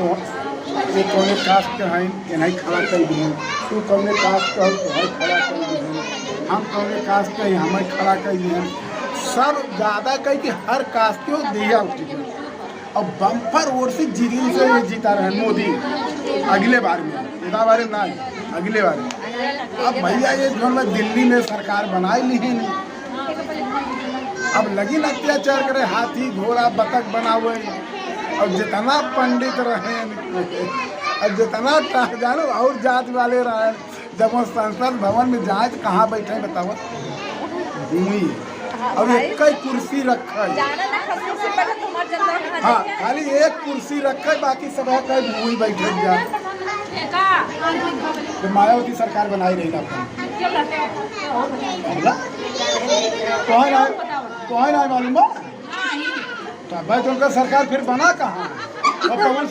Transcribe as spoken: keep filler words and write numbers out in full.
ये कौने कास्ट के हैं, इन्हें खड़ा कर दिए। तू कौने कास्ट के हो, तुम्हें खड़ा कर दिए। हम कौने कास्ट के हैं, हमें खड़ा कर दिए। सब ज्यादा कह के हर कास्ट के दिया टिकट। अब बम्पर वोट से जिदिन से ये जीता रहे मोदी अगले बार में, इतना बार ना है, अगले बार में। अब भैया ये जो है दिल्ली में सरकार बनाई ली है नहीं। अब लगिन अत्याचार करे, हाथी घोड़ा बतख बनावे। और जितना पंडित रहे और जितना टा-, जानो और जात वाले रहे, जब वो संसद भवन में जाए तो कहाँ बैठे बताओ? भुइँ। और एक ही कुर्सी रखे। जाना ना खसूसी पहले तुम्हार जनता कहाँ हाँ, जाए? खाली एक कुर्सी रखे, बाकी सब है कहीं भुइँ बैठे जा। तो मायावती सरकार बनाई रही ना अपन। बोला? तोहर ना, तोहर ना मालूम बा? तो भाई, तो उनका सरकार फिर बना कहाँ? और कौन